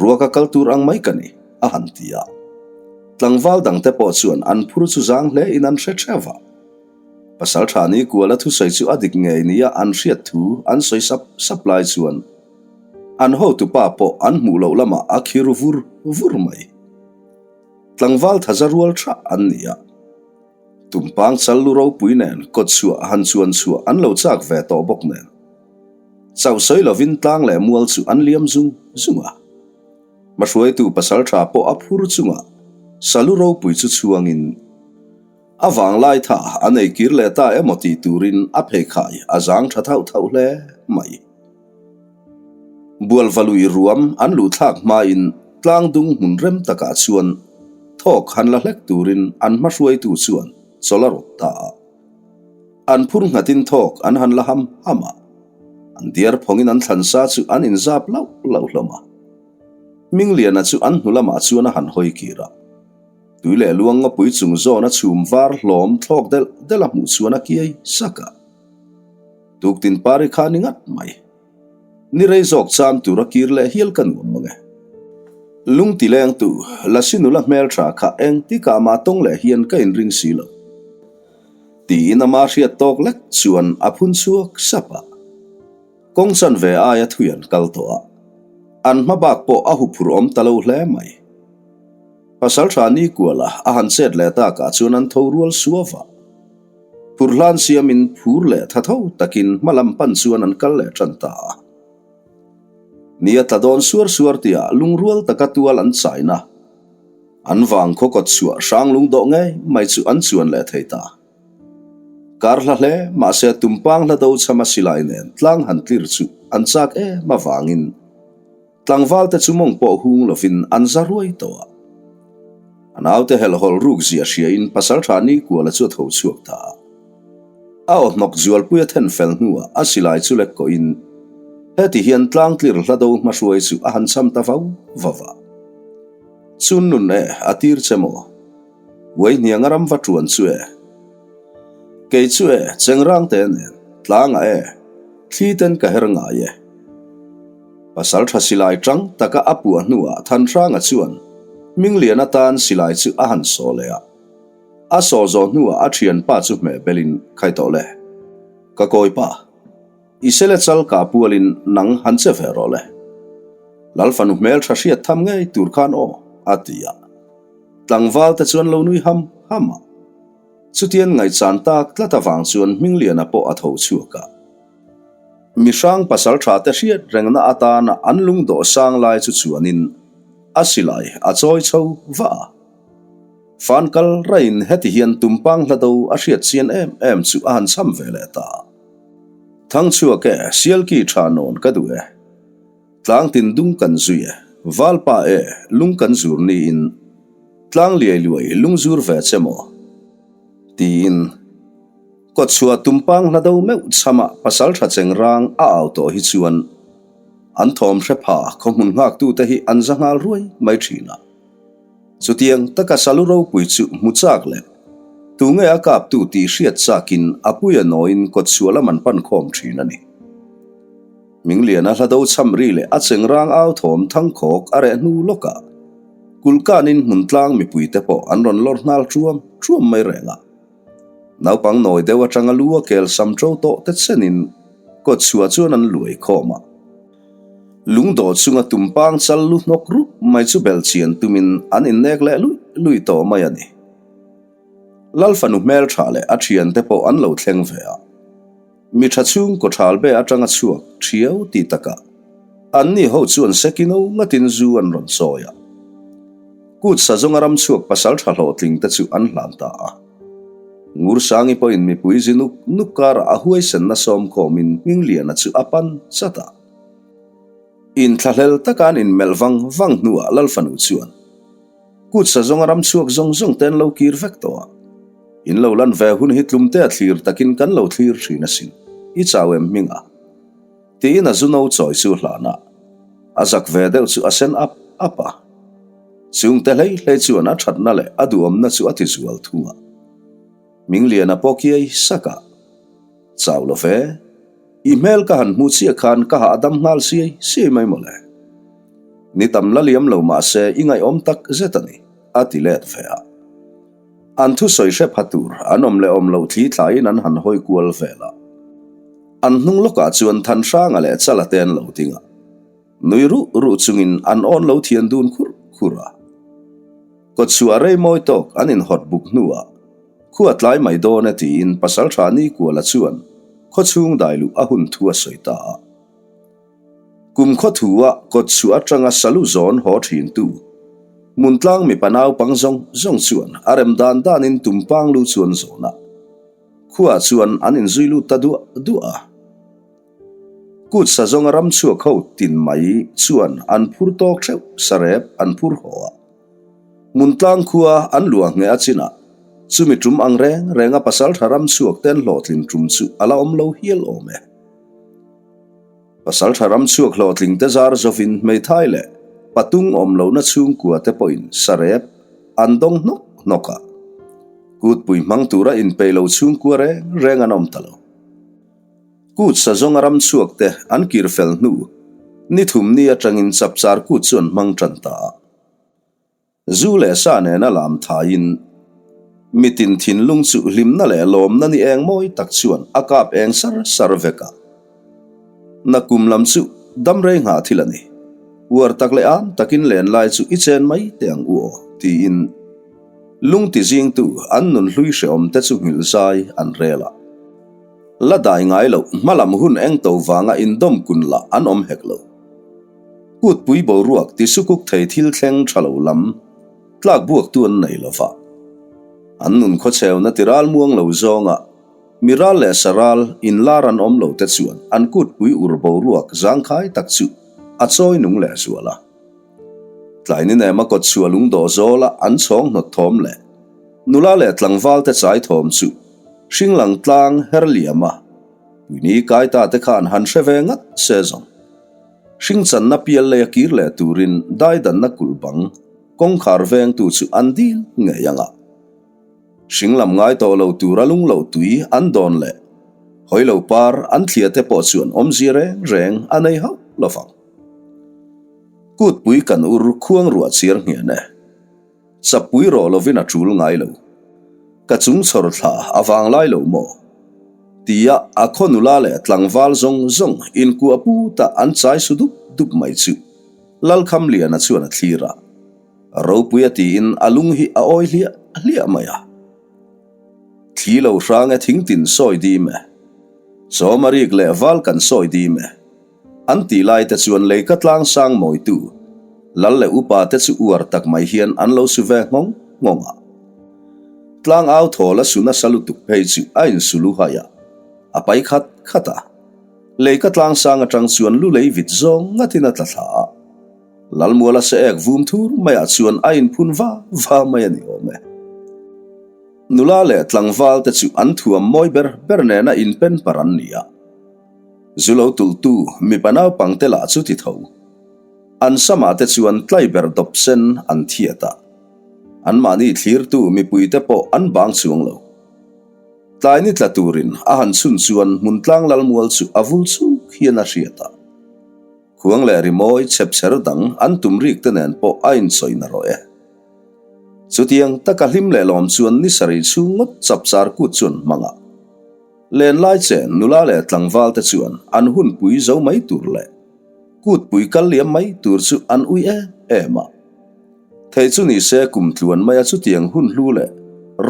Ruaka kal tur ang mai ka ni, a han ti a. Tlangval dangte pawh chuan an phur chu zang hle in an hre theuh a. Pasal tha ni kuala thusawi chu a dik ngei nia an hriat thu an sawi sap sap lai chuan an hotupa pawh an hmuh loh lamah a khir vur vur mai. Tlangval thaza rual tha an ni a, tumpang chal lu ropui nen kawtchhuah han chuan chhuah an lo chak ve tawh bawk nen chauh sawi lovin tlang leh mual chu an liam zung zung a. Hmahruaitu pasal tha pawh a phur chungah salu ropui chu chhuangin, A vanglai tha a nei kir leh ta emaw tih turin a pheikhai a zang tha thauh thauh hle mai. Bualvalui ruam an luh thlak hmain tlangdung hmun rem takah chuan thawk han la hlek turin an hmahruaitu chuan chawlh a rawt ta a. An phur nghatin thawk an han la ham ham a, an diar phawngin an thlansa chu an inzap lauh lauh hlawm a. Hmingliana chu an hnu lamah chuan a han hawi kir a. Tui leh luang ngapui chung zawn a chhum var hlawm thlawk delh delh a hmuh chuan a kiai sak a. Tuktin pari kha ni ngat mai. Ni rei zawk cham tur a kir leh hial ka nuam mang e. Lung ti leng tu, Lasi nula hmeltha kha engtikah mah tawng leh hian ka inring si lo. Tiin ama hriat tawk lek chuan a phun chhuak sap a. Kawng chanve aia thui an kal tawh a, an hma bak pawh a huphurh awm ta lo hle mai. Pasalṭha Nikuala a han chet leh takah chuan an tho rual suau a. Phur hlan siamin phur leh tha tho takin hma lam pan chuan an kal leh ṭan ta a. Ni a tla dawn suar suar tihah lungrual taka tual an chaina an vang khaw kawt chhuah hrang lung dawh ngei mai chu an chuan leh thei ta. Kar hla hle mahse tumpang hla do chhama silai nen tlang han tlir chu an chak em avangin tlangval te chu mawng pawh hung lovin an za ruai tawh a. A naute helhhawlh ruk zia hriain pasaltha Nikuala chu a tho chhuak ta a. A aw hnawk zualpui a then fel hnuah a silai chu lek kawhin heti hian tlangtlir hla do hmahruai chu a han cham ta vau vau a. Chun nun e, a tir che maw? Uai hniang a ram va tuan chu e. Kei chu e, chengrang te nen, tlangah e, thli ten ka her ngai e. Pasal tha silai tang taka a puah hnuah Thanhranga chuan Hminglian atan silai chu a han saw leh a. A saw zawh hnuah a thianpa chu hmeh belin khai tawh le. Ka kawi pa. I sele chal ka pualin nang han che ve rawh le. Lal fanu hmel tha hriat tham ngei tur khan aw, a ti a. Tlangval te chuan lo nui ham ham a. Chutian ngaihchan tak tlat avang chuan Hmingliana pawh a tho chhuak a. Mihrang pasal tha te hriat rengna atana an lungdawh sang lai chu chuanin a silai a chawi chho va a. Fan kal raiin heti hian tumpang hla do a hriat chian em em chu a han cham ve leh ta. Thangchhuak e, Sialki tha nawn ka duh e. Tlang tin dung kan zui e, Valpa e, lung kan zur niin tlang liai luai lung zur ve che maw? Tiin Kawtchhuah tumpang hla do meuh chama pasal tha cheng rang a au tawh hi chuan an thawm hre pha khawhmun nghaktute hi an za nghal ruai mai thin a. Chutiang taka salu ropui chu hmu chak leh tunge a kaptu tih hriat chakin a puia nawiin kawtchhuah lam an pan khawm thin a ni. Mingliana hla do cham ri leh a chengrang au thawm thangkhawk a reh hnu lawkah kulhkanin hmun tlang mipuite pawh an rawn lawr nghal truam truam mai reng a. Naupang nawi deuh atanga lu a kel sam ṭo tawh te chenin kawtchhuah chuan an luai khawm a. Lungdawh chunga tumpang chal lu hnawk rup mai chu bel chian tumin an innek leh luih luih tawh mai a ni. Lal fanu hmelṭha leh a ṭhiante pawh an lo thleng ve a. Mi ṭha chhung kawṭhal be aṭanga chhuak ṭhiau ti takah anni ho chuan sekino ngatin zu an rawn chawi a. Kut sa zawnga ram chhuak pasal ṭha hlawhtling te chu an hlan ta a. Ngursangi pawhin mipui zi nuk nuk karah a huaisenna sawmkhawmin Hmingliana chu a pan chat a. Inthlahlel taka an inmelh vang vang hnuah Lal fanu chuan, Kut sa zawnga ram chhuak zawng zawng te an lo kir vek tawh a. In lo lan ve hun hi tlumte a thlir takin kan lo thlir thin asin, i chau em hming a? Tiin a zu no chawi chu hlan a, a zak ve deuh chu a sen ap ap a. Chungte hlei hlei chuan a thatna leh a duhawmna chu a ti zual thung a. Hmingliana pawh kiai sak a, Chau lo ve, i hmel ka han hmu chiah khan ka hahdam nghal siai siai mai mawle. Ni tam la liam lo mah se i ngaihawm tak zet a ni, a ti let ve a. An thusawi hre pha tur an awm leh awm loh thli thlaiin an han hawi kual vel a. An hnung lawkah chuan Thanhranga leh Chala te an lo ding a. Nui ruh ruh chungin an awn lo thian dun khur khur a. Kawtchhuah rei mawi tawk an inhawt buk hnuah khua tlai mai dawn e tiin Pasalṭha Nikuala chuan khawchhung dai luh a hun thu a sawi ta a. Kum khawthua kawtchhuah atanga salu zawn haw thintu Hmuntlang mipa naupang zawng zawng chuan a rem dan danin tumpang lu chuan zawn a, khuaah chuan an inzui lut ta duah duah a. Kut sa zawnga ram chhuak ho tin mai chuan an phur tawk theuh sarep an phur haw a. Hmuntlang khua an luah ngheh a chinah chumi tum ang reng renga pasaltha ram chhuak ten hlawhtlin tum chu a la awm lo hial awm e. Pasaltha ram chhuak hlawhtling te zar zovin hmeithai leh patung awm lohna chhungkua te pawhin sarep an dawng hnawk hnawk a. Kutpui hmang tura inpeih lo chhungkua reng reng an awm ta lo. Kut sa zawnga ram chhuak te an kir fel hnu ni thum ni atangin chapchar kut chu an hmang tan ta a. Zu leh sa nena lam thaiin mitin thinlung chu hlimna leh lawmna ni eng mawi tak chuan a kap eng sar sar vek a. Nakum lam chu dam rei nghah thil a ni. Uar tak leh am takin len lai chu i chen mai teh ang u aw, tiin lung ti zingtu an nun hlui hrehawm te chu nghilh zai an rel a. La dai ngai loh hmalam hun eng to vanga indawm kun lah an awm hek lo. Kutpui boruak ti sukuk thei thil thleng tha lo lam tlak buaktu an nei lo va. An nun khawchheuna ti ral muang lo zawnga mi ral leh sa ral inlar an awm lo te chuan an kutpui ur boruak zangkhai tak chu a chawi nung leh zual a. Tlai ni nema kawtchhuah lungdawh zawla an chhawng hnawt thawm leh nula leh tlangval te chai thawm chu. Hringlang tlang her liam a, Puini kai ta te khan han hre ve ngat se zawng. Hringchanna pial lei a kir leh turin daidanna kulh bang kawngkhar vengtu chu an dil ngei ang a. Hringlam ngai tawh lo tura lung loh tui an dawn leh hawi lo par an thlia te pawh chuan awmzia reng reng a nei hauh lo vang. Kutpui kan ur khuang ruah chiar nghian e. Chapui rawh lovin a tul ngai lo. Ka chung chhawr thla a vang lai lo maw? Tia a khaw nula leh tlangval zawng zawng inkuah puta an chai su dup dup mai chu Lalkhamliana chuan a thlir a. Ropui a tiin a lung hi a awi hliah hliah mai a. Thli lo hrang e thingtin sawi dim e. Chawmarik leh val kan sawi dim e. An tih lai te chuan leika tlang sang mawitu lal leh upa te chu uar tak mai hian an lo su ve nghawng nghawng a. Tlang au thawl a su nasa lutuk phei chu a insu lu hai a, a pai khat khat a. Leika tlang sang atang chuan lu lei vit zawng ngatin a tla thla a. Lalmuala se ek vum thur maiah chuan a inphun va va mai a ni awm e. Nula leh tlangval te chu an thuam mawi ber ber nena inpen par an ni a. Zu lo tulhtu mipa naupangte lah chu ti tho. An samah te chuan tlai ber dawp sen an thiat a. Anmahni thlirtu mipuite pawh an bang chuang lo. Tlai ni tla turin a han chhun chuan Hmuntlang Lalmual chu a vul chuk hian a hriat a. Khuang leh rimawi chhepchher dang an tum rik te nen pawh a insawi na rawh e. Chutiang taka hlim leh lawm chuan ni sarih chhung ngawt chapchar kut chuan hmang a. Lenlai chen nula leh tlangval te chuan an hunpui zo mai tur leh kutpui kal liam mai tur chu an ui em em a. Thei chu ni se kum tluan maia chutiang hun hlu leh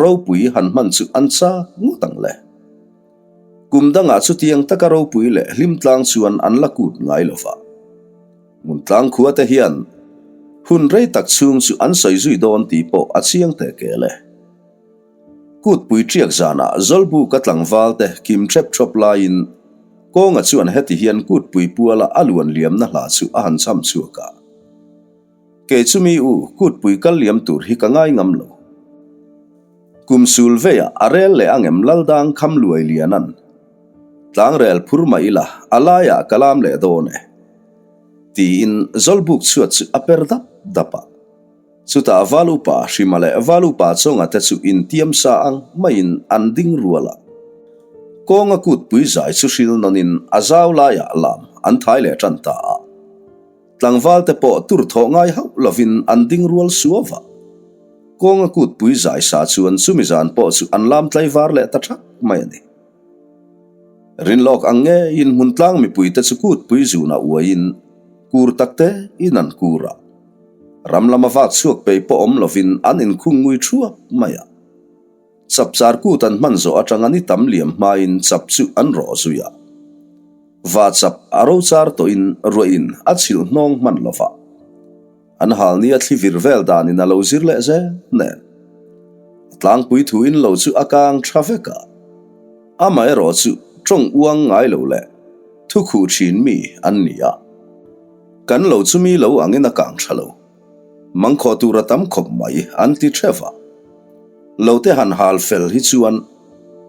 ropui han hman chu an chak ngawt ang le. Kum dangah chutiang taka ropui leh hlim tlang chuan an la kut ngai lo va. Hmuntlang khua te hian hun rei tak chhung chu an sawi zui dawn tih pawh a chiang teh kel e. Kutpui ṭiak zanah Zawlbuka tlangval te kim ṭhep ṭhawp laiin Kawnga chuan heti hian kutpui puala a luan liamna hla chu a han chham chhuak a. Kei chu mi u, kutpui kal liam tur hi ka ngai ngam lo. Kum sul veiah a rel leh angem Laldang kham luai lianan. Tlangrel phur mah ila a laiah ka lam leh dawn e. Tiin Zawlbuk chhuat chu a per dap dap a. Chutah Valupa Hrima leh Valupa Chawnga te chu intiam sa ang maiin an ding rual a. Kawnga kutpui zai chu hril nawnin a zau laiah lam an thai leh tan ta a. Tlangval te pawh tur thawh ngai hauh lovin an ding rual suau va. Kawnga kutpui zai sa chuan chumi zan pawh chu an lam tlaivar leh ta thak mai a ni. Rinlawk ang ngeiin hmuntlang mipuite chu kutpui zunah uaiin kur takte in an kur a. Ram lama vak chhuak pei pawh awm lovin an inkhung ngui thuap mai a. Chapchar kut an hman zawh atanga ni tam liam hmain chap chu an rawh zui a. Va chap a ro char tawhin ruahin a chhilh hnawng hman lo va. An hal nia thli vir vel danin a lo zir leh zel nen. A tlangpui thuin lo chu a kang tha vek a. Amaherawh chu tawng uang ngai lo leh thu khuh thin mi an ni a. Kan lo chu mi lo angin a kang tha lo. Mangkhawh tur a tam khawp mai an ti theuh a. Lo te han hal fel hi chuan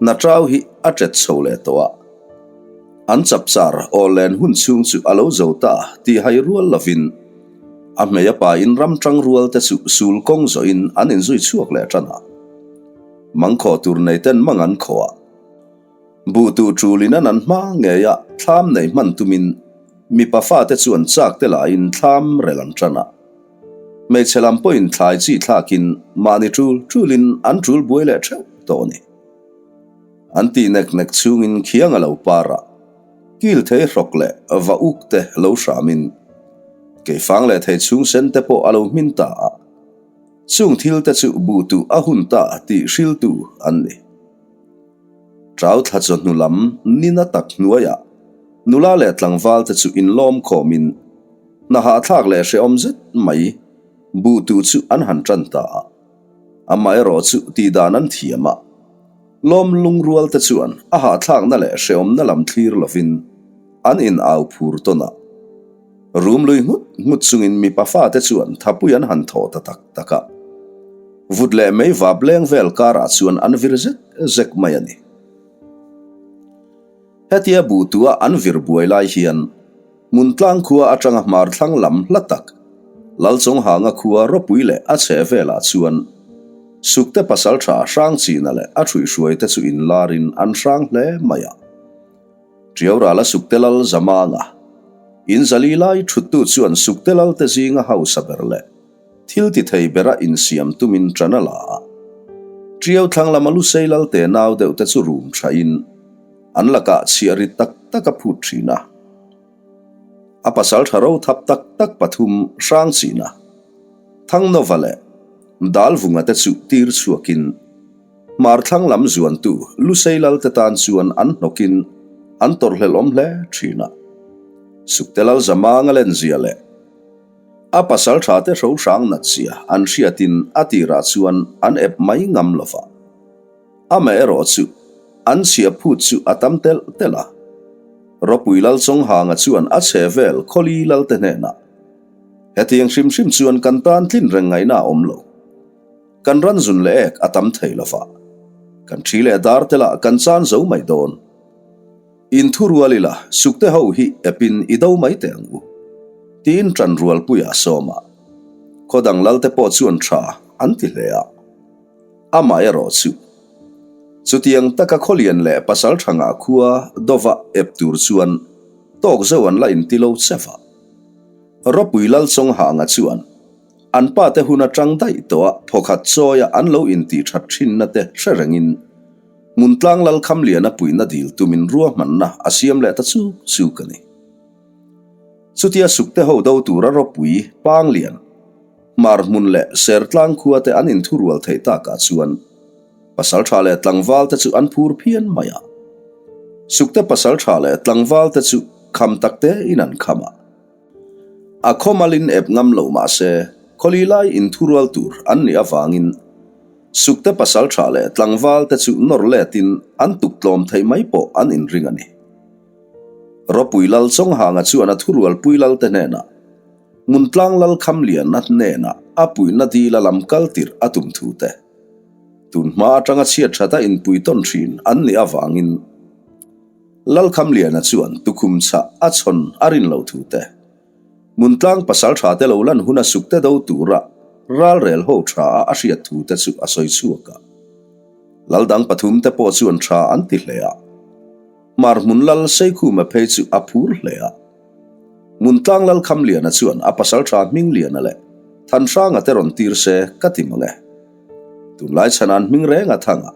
hna tau hi a tet chho leh tawh a. An chapchar aw len hun chhung chu a lo zo ta tih hai rual lovin a hmei a pain ram tang rual te chu sul kawng zawhin an inzui chhuak leh tan a. Mangkhawh tur nei ten mang an khawh a. Buh tuh tul in an an hma ngei a thlam nei hman tumin Mipa fate chuan chak te lahin thlam rel an tan a. Hmeichhe lam pawhin thlai chi thlakin mahni tul tulin an tul buai leh theuh tawh a ni. An tih nek nek chhungin khiang a lo par a, kil thei hrawk leh va uk te lo hramin keifang leh thei chhung sen te pawh a lo hmin ta a. Chung thil te chu buh tuh a hun ta tih hriltu an ni. Ṭau thla chawhnu lam nina tak hnuaiah nula leh tlangval te chu inlawm khawmin hna hahthlak leh hrehawm zet mai buh tuh chu an han ṭan ta a. Amaherawh chu tihdan an thiam a, lawm lungrual te chuan a hahthlakna leh hrehawmna lam thlir lovin an in au phur tawn a. Rum lui nghut nghut chungin mipa fate chuan thapui an han thawh ta tak tak a. Vut leh mei vap leng vel karah chuan an vir zek zek mai a ni. Hetia buhtua an vir buai lai hian Hmuntlang khua atanga hmar thlang lam hla tak Lalchonghanga khua ropui leh a chheh velah chuan Sukte pasaltha Hrangchina leh a hruihhruaite chu inlarin an hrang hle mai a. Tiaurala Sukte Lal Zamanga inzali lai thuttu chuan Sukte Lalte zinga hausa ber leh Thil ti thei bera insiam tumin ṭan a la a. Ṭiau thlang lama Lusei Lalte nau deuh te chu rum ṭhain an lakah chhiah rit tak tak a phut ṭhin a. A pasal ṭha ro thap tak tak pathum Hrangchina, Thangnova leh Dalvunga te chu tir chhuakin hmar thlang lam zuantu Lusei Lalte tan chuan an hnawkin an tawrhhlelh awm hle ṭhin a. Sukte Lal Zamanga lenzia leh A pasal tha te hro hrang nat zia an hriatin a tirah chuan an ep mai ngam lo va. Amaherawh chu an chhia phut chu a tam telh telh a. Ropui Lal Chawnghanga chuan a chhe vel Khawli Lalte hnenah, Hetiang hrim hrim chuan kan tan tlin reng ngaihna a awm lo. Kan ran zun leh ek a tam thei lo va. Kan thi leh dar te lah kan chan zo mai dawn. In thu rual ila, sukte ho hi epin i do mai teh ang u. Tiin ṭan rualpuia a sawm a. Khaw dang lalte pawh chuan ṭha an ti hle a. Amah erawh chu chutiang taka khawlian leh pasal ṭha ngah khua dova ep tur chuan tawk zeuh an la inti lo che va. Ropui Lal Chawnghanga chuan an pate hun aṭang daih tawh a phawkhat chawia an lo intih ṭhat ṭhinna te hre rengin Hmuntlang Lal Khamliana puihna dil tumin ruahmanna a siam leh ta chuk chuk a ni. Chutia sukte ho do tura ropui, Panglian, Hmar hmun leh Sertlang khua te an inthurual theih takah chuan pasaltha leh tlangval te chu an phur phian mai a. Sukte pasaltha leh tlangval te chu kham tak te in an kham a. A khawmalin ep ngam lo mah se, khawli lai inthurual tur an nih avangin Sukte pasaltha leh tlangval te chu nawr letin an tuk tlawm theih mai pawh an inring a ni. Ropui Lal Chawnghanga chuan a thurualpui Lalte hnenah Hmuntlang Lal Khamliana hnenah a puihna dila lam kal tirh a tum thu te, tun hma atanga chhiat that a inpui tawn thin an nih avangin Lal Khamliana chuan tukhum chhah a chhawn a rin lo thu te, Hmuntlang pasal tha te lo lan hun a suk te do tura ralrel ho tha a a hriat thu te chu a sawi chhuak a. Lal dang pathum te pawh chuan tha an ti hle a. Hmar hmun lal Seikhuma phei chu a phur hle a. Hmuntlang Lal Khamliana chuan a pasal tha Hmingliana leh Thanhranga te rawn tir se ka ti mang e. Tunlai chhan an hming reng a thang a.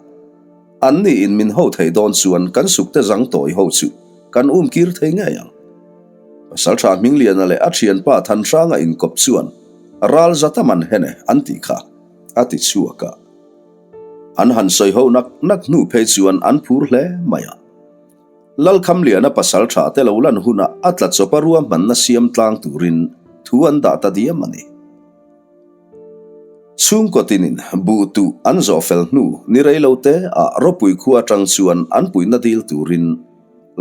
An ni in min ho thei dawn chuan kan sukte zang tawi ho chu kan um kir thei ngei ang. Pasaltha Hmingliana leh a thianpa Thanhranga inkawp chuan ral zat a man hen e an tih kha a ti chhuak a. An han sawi ho nak nak hnu phei chuan an phur hle mai a. Lalkhamliana pasaltha te lo lan hunah a tla chawpa ruahmanna siam tlang turin thu an dah ta diam a ni. Chhungkaw tinin buh tuh an zawh fel hnu ni rei lo te ah ropui khua atang chuan an puihna dil turin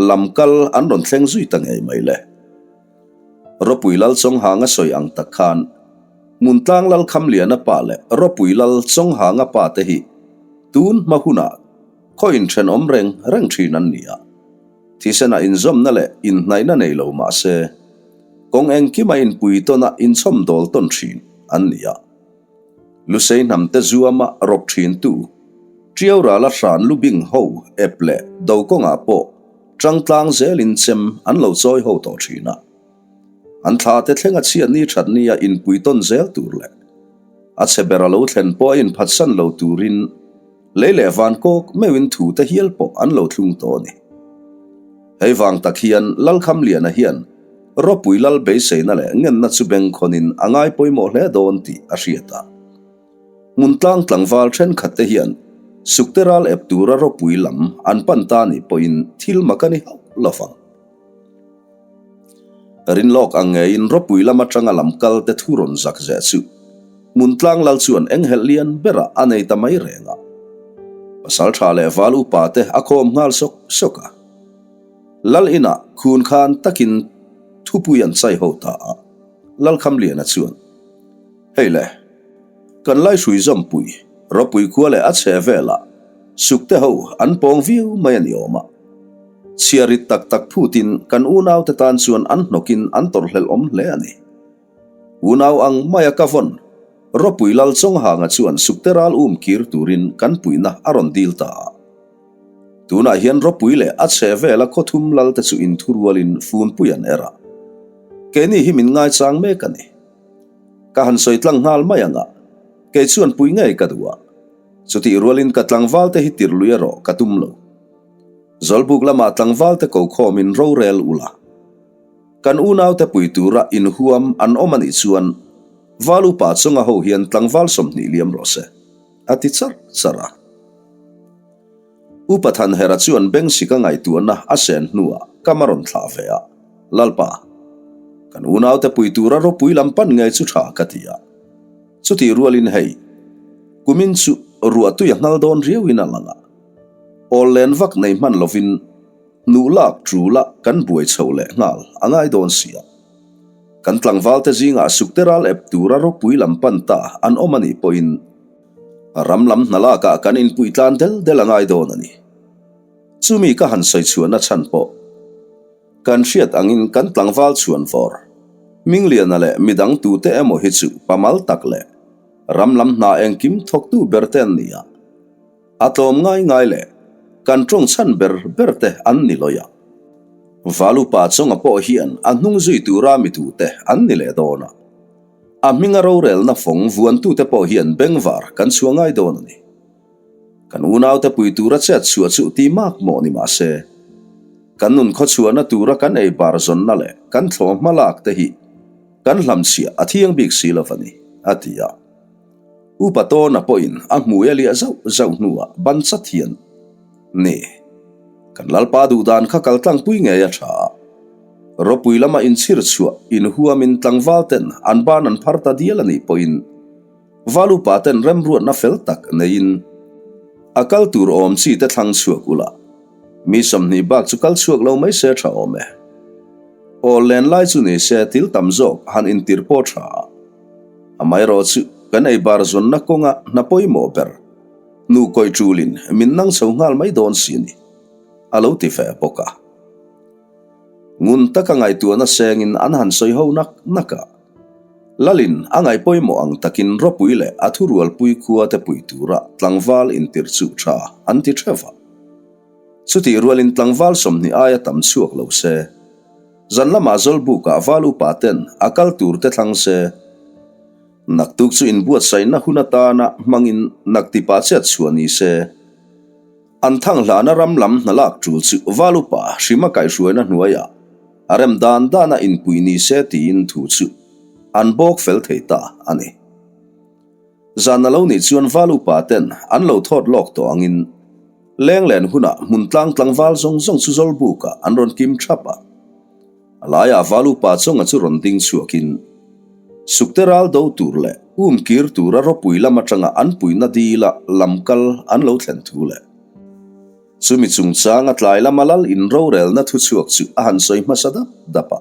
lam kal an rawn thleng zui ta ngei mai le. Ropui Lal Chawnghanga sawi ang tak khan Hmuntlang Lal Khamliana pa leh Ropui Lal Chawnghanga pa te hi tun hma hunah khaw inthenawm reng reng thin an ni a. Thisenah inzawmna leh inhnaihna nei lo mah se, kawng engkima inpui tawna inchhawm dawl tawn thin an ni a. Lusei hnamte zuama rawk thintu, Ṭiau rala hran lubing ho ep leh do kawngah pawh ṭangtlang zelin chem an lo chawi ho tawh thin a. An thlate thlenga chhiatni thatnia inpui tawn zel tur leh a chhe ber a lo thlen pawh a inphatsan lo turin Lei leh van kawk meuhin thu te hial pawh an lo thlung tawh a ni. Hei vang tak hian Lalkhamliana hian ropui lal beiseina leh ngenna chu bengkhawnin a ngai pawimawh hle dawn tih a hriat a. Hmuntlang tlangval thenkhat te hian sukte ral ep tura ropui lam an pan ta nih pawhin thil mak a ni hauh lo vang. Rinlawk ang ngeiin ropui lam atanga lam kal te thu rawn zak zeh chu Hmuntlang lal chuan enghelh lian berah a nei ta mai reng a. Pasal tha leh val upa te a khawm nghal sawk sawk a. Lal inah khun khan takin thupui an chai ho ta a, Lalkhamliana chuan, Hei le, kan Laihrui Zawmpui, ropui khua leh a chhe velah sukte ho an pawng viau mai a ni awm a. Chhiar rit tak tak phutin kan unaute tan chuan an hnawkin an tawrhhlelh awm hle a ni. Unau ang maia ka vawn, Ropui Lal Chawnghanga chuan sukte ral um kir turin kan puihna a rawn dil ta a. Tunah hian Ropui leh a chhe vela khawthum lalte chu inthurualin funpui an er a. Keini hi min ngaichang mek a ni. Ka han sawi tlang nghal mai ang a, kei chuan pui ngei ka duh a. Chutih rualin ka tlangvalte hi tirlui erawh ka tum lo. Zawlbuk lamah tlangvalte ko khawmin rorel ula. Kan unaute pui tura inhuam an awm a nih chuan Val upa chunga ho hian tlangval 20 liam rawh se, a ti charh charh a. Upa Thanhera chuan Bengsika ngaihtuahna a sen hnuah kam a rawn thlah ve a, Lalpa, kan unaute pui tura ropui lam pan ngei chu tha ka ti a. Chutih rualin hei, kumin chu ruahtui a nghal dawn riauin a lang a. Awl len vak nei hman lovin hnuh lak tul a kan buai chho leh nghal a ngai dawn si a. Kan tlangvalte zingah sukte ral ep tura ropui lam pan ta an awm a nih pawhin ram lam hna lakah kan inpui tlan del del a ngai dawn a ni. Chumi ka han sawi chhuahna chhan pawh kan hriat angin kan tlangval chhuan vawr Mingliana leh midang tute emaw hi chu pamal tak leh ram lam hna engkim thawktu ber te an ni a. A tlawm ngai ngai leh kan tawng chhan ber ber te an ni lawi a. Valupa chawnga pawh hian a hnung zui tura mi duhte an ni leh dawn a. A hminga rorelna fawng vuantute pawh hian bengvar kan chhuah ngai dawn a ni. Kan unaute pui tura chet chhuah chu ti mak mawh ni mah se, kan nun khawchhuahna tura kan ei bar zawnna leh kan thlawh hma lak te hi kan hlamchhiah a thiang bik si lo va ni, a ti a. Upa Tawna pawhin a hmui a liah zauh zauh hnuah ban chat hian, Ni, kan Lalpa duhdan kha kal tlangpui ngei a tha a. Ropui lama inchhir chhuah inhuamin tlangval ten an ban an phar ta dial a nih pawhin Val upa ten remruatna fel tak neiin a kal tur awm chi te thlang chhuak ula, mi 20 bak chu kal chhuak lo mai se tha awm e. Aw len lai chu ni se til tam zawk han intir pawh tha a. Amaherawh chu kan ei bar zawnna kawnga hna pawimawh ber nu kawih tulin min nang chho nghal mai dawn si a ni, a lo ti ve bawk a. Ngun taka ngaihtuahna sengin an han sawi ho nak nak a. Lalin a ngaih pawimawh ang takin ropui leh a thurualpui khua te pui tura tlangval intirh chu tha an ti theuh va. Chutih rualin tlangval 20 aia tam chhuak lo se. Zan lamah Zawlbukah val upa ten a kal tur te thlang se. Naktuk chu inbuatsaihna hun atana hmangin naktipa chet chhuah ni se. An thang hlana ram lam hna lak tul chu val upa hrima kaihhruaina hnuaiah a rem dan dana inpui ni se tiin thu chu an bawk fel thei ta a ni. Zan a lo nih chuan val upa ten an lo thawt lawk tawh angin Lenglen hunah hmun tlang tlangval zawng zawng chu Zawlbukah an rawn kim thap a. A laiah val upa chawnga chu rawn ding chhuakin Sukte ral do tur leh um kir tura ropui lam atanga an puihna dila lam kal an lo thlen thu leh chumi chungchanga tlai lama lal in rorelna thu chhuak chu a han sawi hmasa dap dap a.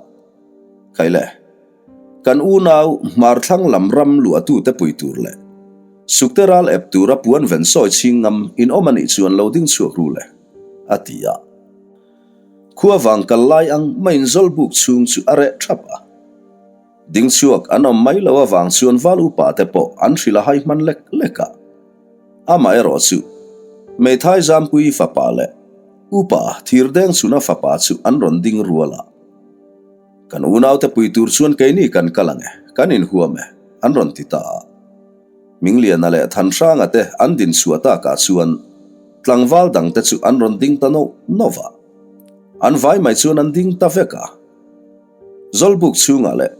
Khaile. Kan unau hmar thlang lam ram luahtute pui tur leh Sukte ral ep tura puan ven sawi chhing ngam in awm a nih chuan lo ding chhuak ru le, a ti a. Khua vang kal lai ang maiin Zawlbuk chhung chu a reh thap a. Ding chhuak an awm mai lo avang chuan val upa te pawh an hrilh a hai hman lek lek a. Amaherawh chu Meithai Zampuii fapa leh Upa Thirdeng Chhuna fapa chu an rawn ding rual a. Kan unaute pui tur chuan keini kan kal ang e, kan inhuam e, an rawn ti ta a. Mingliana leh Thanhranga te an din chhuah takah chuan tlangval dangte chu an rawn ding ta noh noh va. An vai mai chuan an ding ta vek a. Zawlbuk chhungah leh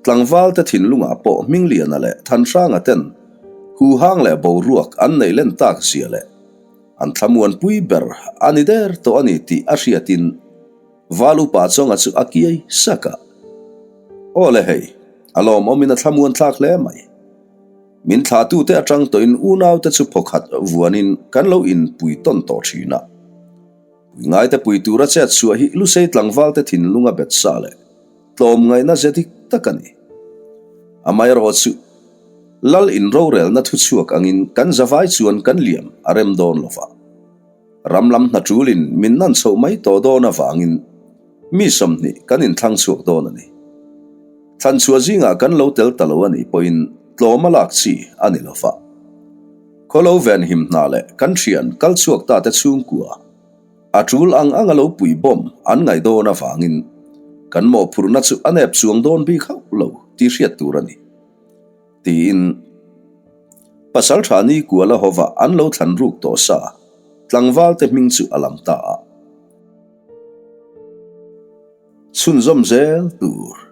tlangvalte thinlungah pawh Mingliana leh Thanhranga ten huhang leh boruak an neih len tak zia leh an thlamuanpui ber a ni der tawh a ni tih a hriatin Val upa chawnga chu a kiai sak a. Aw le hei, a lawmawmin a thlamuan thlak hle mai. Min thlahtute atang tawhin unaute chu phawkhat vuanin kan lo inpui tawn tawh thin a. Pui ngaite pui tura chet chhuah hi Lusei tlangvalte thinlunga bet sa leh tlawmngaihna ze dik tak a ni. Amaherawh chu Lal inrorelna thu chhuak angin kan zavai chuan kan liam a rem dawn lo va. Ram lam hna ṭulin min nan chhoh mai tawh dawn avangin mi 20 kan inthlang chhuak dawn a ni. Thlan chhuah zingah kan lo tel ta lo a nih pawhin tlawm a lak chi a ni lo va. Khaw lo venhim hna leh kan ṭhian kal chhuak ta te chhungkua a ṭul ang anga lo pui bawm an ngaih dawn avangin kan mawhphurhna chu a nep chuang dawn bik hauh lo tih hriat tur a ni. Tiin Pasalṭha Nikuala hova an lo thlan ruk tawh sa tlangval te hming chu a lam ta a. Chhunzawm zel tur.